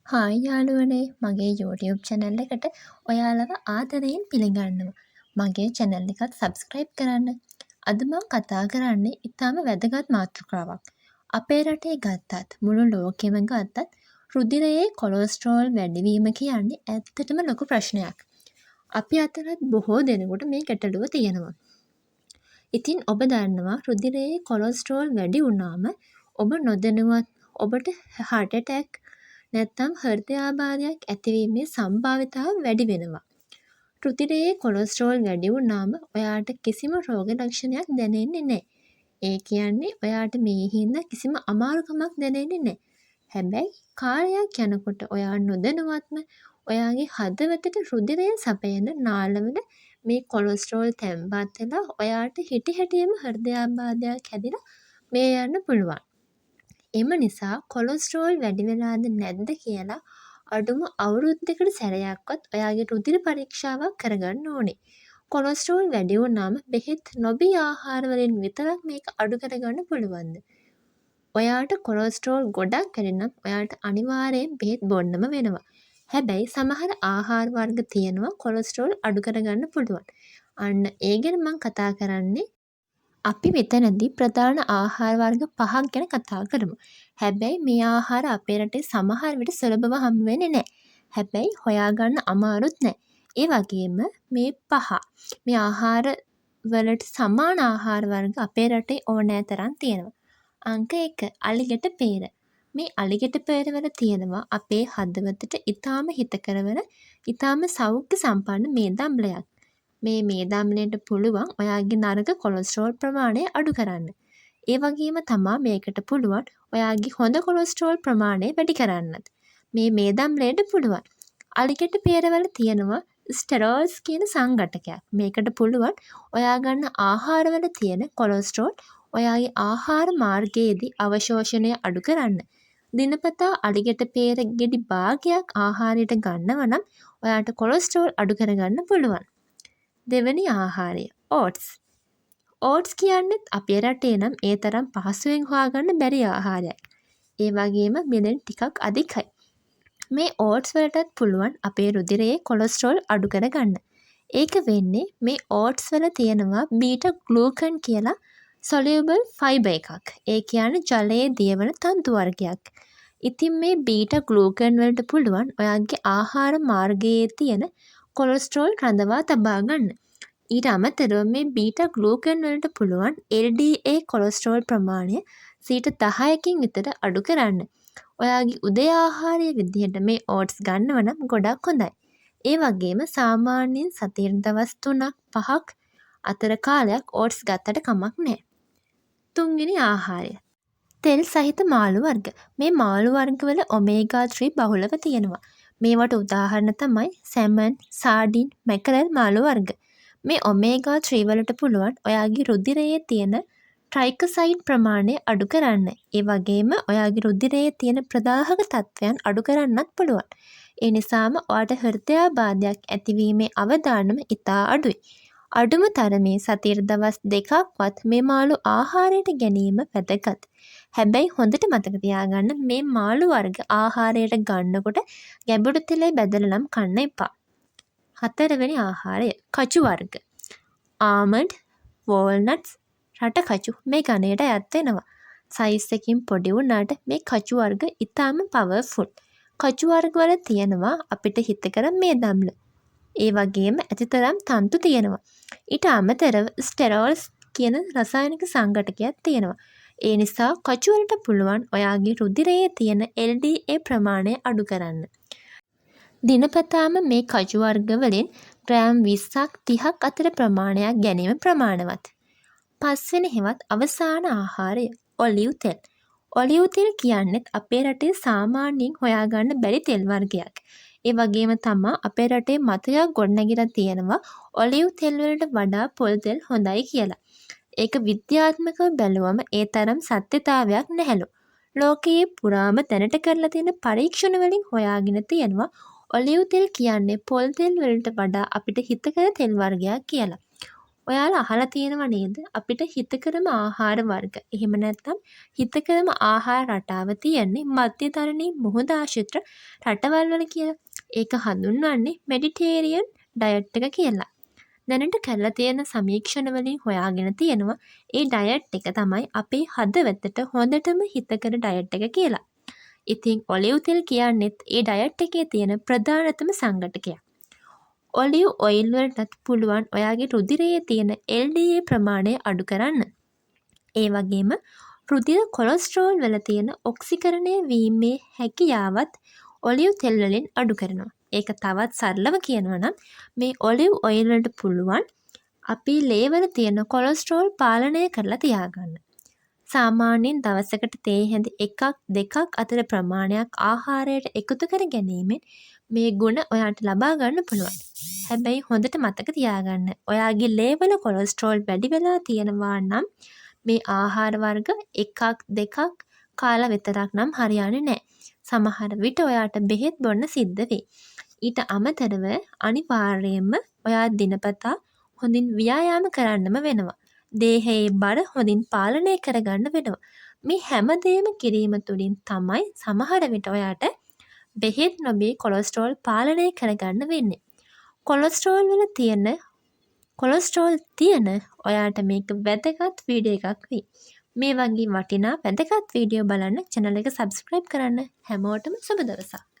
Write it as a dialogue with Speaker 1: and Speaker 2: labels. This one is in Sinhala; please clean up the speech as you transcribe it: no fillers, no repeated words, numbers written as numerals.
Speaker 1: හායි යාළුවනේ, මගේ YouTube channel එකට ඔයාලව ආදරයෙන් පිළිගන්නවා. මගේ චැනල් එකත් සබ්ස්ක්‍රයිබ් කරන්න. අද මං කතා කරන්නේ ඉතාම වැදගත් මාතෘකාවක්. අපේ රටේ ගත්තත් මුළු ලෝකෙම ගත්තත් රුධිරයේ කොලෙස්ටරෝල් වැඩිවීම කියන්නේ ඇත්තටම ලොකු ප්‍රශ්නයක්. අපි අතරත් බොහෝ දෙනෙකුට මේ ගැටලුව තියෙනවා. ඉතින් ඔබ දන්නවා, රුධිරයේ කොලෙස්ටරෝල් වැඩි වුණාම ඔබ නොදැනුවත් ඔබට හાર્ට් ඇටැක් නැත්නම් හෘදයාබාධයක් ඇතිවීමේ සම්භාවිතාව වැඩි වෙනවා. රුධිරයේ කොලෙස්ටරෝල් වැඩි වුණාම ඔයාට කිසිම රෝග ලක්ෂණයක් දැනෙන්නේ නෑ. ඒ කියන්නේ ඔයාට මේ හින්දා කිසිම අමාරුකමක් දැනෙන්නේ නෑ. හැබැයි කාලයක් යනකොට ඔයා නොදැනුවත්ම ඔයාගේ හදවතට රුධිරය සපයන නාළවල මේ කොලෙස්ටරෝල් තැන්පත් වෙලා ඔයාට හිටි හැටියෙම හෘදයාබාධයක් හැදිලා මිය යන්න පුළුවන්. එම නිසා කොලෙස්ටරෝල් වැඩි වෙලාද නැද්ද කියලා අඩුම අවුරුද්දකට සැරයක්වත් ඔයාගේ රුධිර පරීක්ෂාවක් කරගන්න ඕනේ. කොලෙස්ටරෝල් වැඩි වුණාම බෙහෙත් නොබී ආහාර වලින් විතරක් මේක අඩු කරගන්න පුළුවන්ද? ඔයාට කොලෙස්ටරෝල් ගොඩක් වැඩි නම් ඔයාට අනිවාර්යෙන් බෙහෙත් බොන්නම වෙනවා. හැබැයි සමහර ආහාර වර්ග තියෙනවා කොලෙස්ටරෝල් අඩු කරගන්න පුළුවන්. අන්න ඒ ගැන මං කතා කරන්නේ. අපි මෙතනදී ප්‍රධාන ආහාර වර්ග පහක් ගැන කතා කරමු. හැබැයි මේ ආහාර අපේ රටේ සමහර විට සුලභව හම්බ වෙන්නේ නෑ. හැබැයි හොයාගන්න අමාරුත් නෑ. ඒ වගේම මේ පහ, මේ ආහාර වලට සමාන ආහාර වර්ග අපේ රටේ ඕනෑ තරම් තියෙනවා. අංක 1, අලිගැට පේර. මේ අලිගැට පේරවල තියෙනවා අපේ හදවතට ඉතාම හිතකර වන, ඉතාම සෞඛ්‍ය සම්පන්න මේද අම්ලයක්. මේ මේද අම්ලයට පුළුවන් ඔයාගේ නරක කොලෙස්ටරෝල් ප්‍රමාණය අඩු කරන්න. ඒ වගේම තමා මේකට පුළුවන් ඔයාගේ හොඳ කොලෙස්ටරෝල් ප්‍රමාණය වැඩි කරන්නත්. මේ මේද අම්ලයට පුළුවන්. අලිගැට පේරවල තියෙනවා ස්ටෙරෝල්ස් කියන සංඝටකයක්. මේකට පුළුවන් ඔයා ගන්න ආහාරවල තියෙන කොලෙස්ටරෝල් ඔයාගේ ආහාර මාර්ගයේදී අවශෝෂණය අඩු කරන්න. දිනපතා අලිගැට පේර ගෙඩි භාගයක් ආහාරයට ගන්නව නම් ඔයාට කොලෙස්ටරෝල් අඩු කරගන්න පුළුවන්. දෙවැනි ආහාරය ඕට්ස්. ඕට්ස් කියන්නෙත් අපේ රටේ නම් ඒ තරම් පහසුවෙන් හොයාගන්න බැරි ආහාරයක්. ඒ වගේම මිලෙන් ටිකක් අධිකයි. මේ ඕට්ස් වලටත් පුළුවන් අපේ රුධිරයේ කොලෙස්ටරෝල් අඩු කරගන්න. ඒක වෙන්නේ මේ ඕට්ස් වල තියෙනවා බීටා ග්ලූකන් කියලා සොලියුබල් ෆයිබර් එකක්. ඒ කියන්නේ ජලයේ දියවන තන්තු වර්ගයක්. ඉතින් මේ බීටා ග්ලූකන් වලට පුළුවන් ඔයාගේ ආහාර මාර්ගයේ තියෙන කොලෙස්ටරෝල් රඳවා තබා ගන්න. ඊට අමතරව මේ බීටා ග්ලූකන් වලට පුළුවන් LDA cholesterol ප්‍රමාණය 10%කින් විතර අඩු කරන්න. ඔයාගේ උදේ ආහාරය විදිහට මේ ඕට්ස් ගන්නව නම් ගොඩක් හොඳයි. ඒ වගේම සාමාන්‍යයෙන් සතියට දවස් 3ක් 5ක් අතර කාලයක් ඕට්ස් ගත්තට කමක් නෑ. තුන්වෙනි ආහාරය තෙල් සහිත මාළු වර්ග. මේ මාළු වර්ගවල ඔමේගා 3 බහුලව තියෙනවා. මේවට උදාහරණ තමයි සැමන්, සාඩින්, මැකරල් මාළු වර්ග. මේ ඔමේගා 3 වලට පුළුවන් ඔයාගේ රුධිරයේ තියෙන ට්‍රයිග්ලිසරයිඩ් ප්‍රමාණය අඩු කරන්න. ඒ වගේම ඔයාගේ රුධිරයේ තියෙන ප්‍රදාහක තත්ත්වයන් අඩු කරන්නත් පුළුවන්. ඒ නිසාම ඔයාට හෘදයාබාධයක් ඇතිවීමේ අවදානම ඉතා අඩුයි. අඩුම තරමේ සතියට දවස් දෙකක්වත් මේ මාළු ආහාරයට ගැනීම වැදගත්. හැබැයි හොඳට මතක තියාගන්න, මේ මාළු වර්ග ආහාරයට ගන්නකොට ගැඹුරු තෙලේ බැදලා නම් කන්න එපා. හතරවෙනි ආහාරය කජු වර්ග. ආමන්ඩ්, වෝල්නට්ස්, රටකජු මේ ගණයට අයත් වෙනවා. සයිස් එකකින් පොඩි වුණාට මේ කජු වර්ග ඉතාම පවර්ෆුල්. කජු වර්ග වල තියෙනවා අපිට හිතකර මේද අම්ල. ඒ වගේම ඇතිතරම් තන්තු තියෙනවා. ඊට අමතරව ස්ටෙරෝල්ස් කියන රසායනික සංඝටකයක් තියෙනවා. ඒ නිසා කජු වලට පුළුවන් ඔයාගේ රුධිරයේ තියෙන LDA ප්‍රමාණය අඩු කරන්න. දිනපතාම මේ කජු වර්ග වලින් ග්‍රෑම් 20ක් 30ක් අතර ප්‍රමාණයක් ගැනීම ප්‍රමාණවත්. පස්වෙනි හෙවත් අවසාන ආහාරය ඔලිව් තෙල්. ඔලිව් තෙල් කියන්නෙත් අපේ රටේ සාමාන්‍යයෙන් හොයාගන්න බැරි තෙල් වර්ගයක්. ඒ වගේම තමා අපේ රටේ මතයක් ගොඩනැගිලා තියෙනවා ඔලිව් තෙල් වලට වඩා පොල් තෙල් හොඳයි කියලා. ඒක විද්‍යාත්මකව බැලුවම ඒ තරම් සත්‍යතාවයක් නැහැලු. ලෝකයේ පුරාම දැනට කරලා තියෙන පරීක්ෂණ වලින් හොයාගෙන තියෙනවා ඔලිව් තෙල් කියන්නේ පොල් තෙල් වලට වඩා අපිට හිතකර තෙල් වර්ගයක් කියලා. ඔයාලා අහලා තියෙනව නේද අපිට හිතකරම ආහාර වර්ග, එහෙම නැත්නම් හිතකරම ආහාර රටාව තියෙන්නේ මධ්‍යධරණී මුහුද ආශ්‍රිත රටවල් වල කියලා. ඒක හඳුන්වන්නේ මෙඩිටේරියන් ඩයට් එක කියලා. දැනට කරලා තියෙන සමීක්ෂණ වලින් හොයාගෙන තියෙනවා ඒ ඩයට් එක තමයි අපේ හදවතට හොඳටම හිතකර ඩයට් එක කියලා. ඉතින් ඔලිව් තෙල් කියන්නෙත් ඒ ඩයට් එකේ තියෙන ප්‍රධානතම සංඝටකයක්. ඔලිව් ඔයිල් වලටත් පුළුවන් ඔයාගේ රුධිරයේ තියෙන LDL ප්‍රමාණය අඩු කරන්න. ඒ වගේම රුධිර කොලෙස්ටරෝල් වල තියෙන ඔක්සිකරණය වීමේ හැකියාවත් ඔලිව් තෙල් වලින් අඩු කරනවා. ඒක තවත් සරලව කියනවා නම් මේ ඔලිව් ඔයිල් වලට පුළුවන් අපේ ලේ වල තියෙන කොලෙස්ටරෝල් පාලනය කරලා තියාගන්න. සාමාන්‍යයෙන් දවසකට තේ හැඳි එකක් දෙකක් අතර ප්‍රමාණයක් ආහාරයට එකතු කර ගැනීමෙන් මේ ගුණ ඔයාට ලබා ගන්න පුළුවන්. හැබැයි හොඳට මතක තියාගන්න, ඔයාගේ ලේවල කොලෙස්ටරෝල් වැඩි වෙලා තියෙනවා නම් මේ ආහාර වර්ග එකක් දෙකක් කාලා විතරක් නම් හරියන්නේ නෑ. සමහර විට ඔයාට බෙහෙත් බොන්න සිද්ධ වෙයි. ඊට අමතරව අනිවාර්යයෙන්ම ඔයා දිනපතා හොඳින් ව්‍යායාම කරන්නම වෙනවා. දේහයේ බර හොඳින් පාලනය කරගන්න වෙනවා. මේ හැමදේම කිරීම තුළින් තමයි සමහර විට ඔයාට බෙහෙත් නොබී කොලෙස්ටරෝල් පාලනය කරගන්න වෙන්නේ. කොලෙස්ටරෝල් තියෙන ඔයාට මේක වැදගත් වීඩියෝ එකක් වෙයි. මේ වගේ වටිනා වැදගත් වීඩියෝ බලන්න චැනල් එක සබ්ස්ක්‍රයිබ් කරන්න. හැමෝටම සුබ දවසක්.